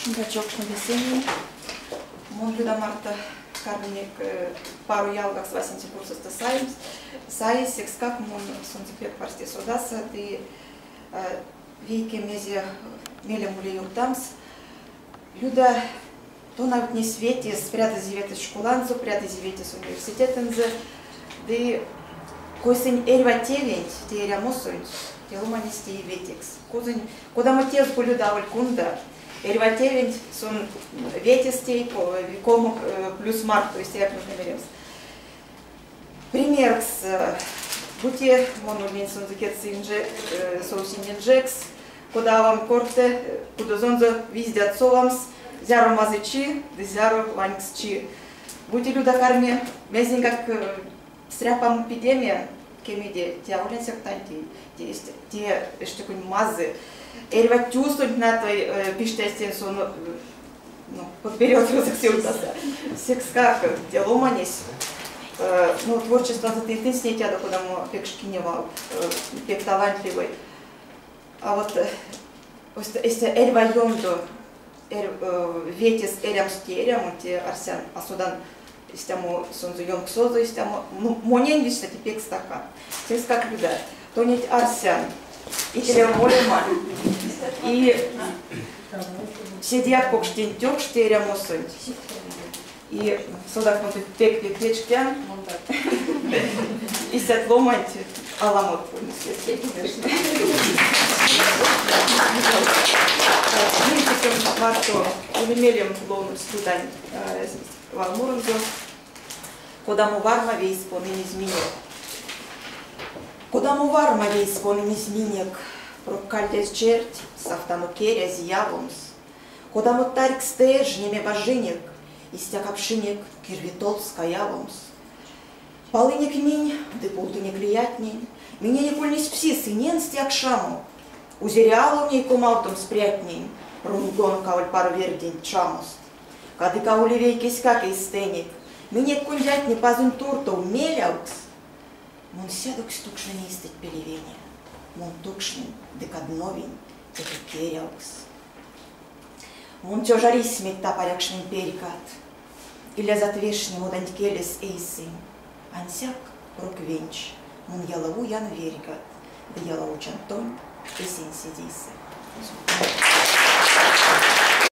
Шумбра чокшне весенень. Мон Люда марто карминек паро ялгакс васенце курсосто саемс. Саезь, секскак мон сонзэ пек парсте содаса ды вейке мезе мелем ули ёвтамс. Люда тонавтнесь ветес, прядызе ветес школанзо, прядызе ветес университетэнзэ ды койсэнь эрьва тевенть те эрямосонть те ломанесь теи ветекс. Козонь, кодамо тев бу Люда аволь кунда, эрьва тевенть сон ветес теи, колмо плюс марто, истяяк можно меремс. Примеркс, бути мон ульнинь сонзэ кедьсэ инже, совсинь инжекс, кода авам корты, кудозонзо виздят совамс, зяро мазычи ды зяро ваньксчи. Бути Люда карми мезеньгак стряпамо пидеме, кемеде, те аволь ансяк тантей, те, те эштё мазы. Эрьва тюсонть натой пиштясь тень сон ну, подберет рузокс ёвтаса. Секскак те ломанесь, ну, творчестванзо тынсь нетядо, кодамо пек шкине вал, пек талантливой. А вот истя эрьва ёндо ветес эрямс те эрямо, те арсян, а содан истямо сонзэ ёнксозо истямо, ну, монень лично те пек стака. Секскак Люда, тонеть арсян, икелев молема и седеяк покш тёкш те эрямосонть. И содак мон пек пек вечктян. Истят ломанть аламот ульнесть. Марто ули мелем ловномс Людань валморонзо. Кодамо варма вейс понимизь минек. Кодамо варма вейс понимизь минек, прок кальдязь черть, савтано керязь явомс. Кодамо тарькстэ эжнеме бажинек, истя капшинек кирвитолс каявомс. Палынек минь ды пултынек лиятнень, миненек ульнесь пси сыненст якшамо. Узере ней комавтомс прятнень, рунгонок аволь паро верденть чамост. Кадык а ули вейкеськак эйстэнек, минек кондятне пазонь туртов мелявкс. Мон сядоксть тукшнынь эйстэть пелевене, мон тукшнынь ды кадновинь теке керявкс. Мон тёжа рисьметь тапарякшнынь перькат, илязат вешне моданть келес эйсэнь. Ансяк, прок венч, мон яла уян верьгат, ды яла учан тонь эсень седейсэ.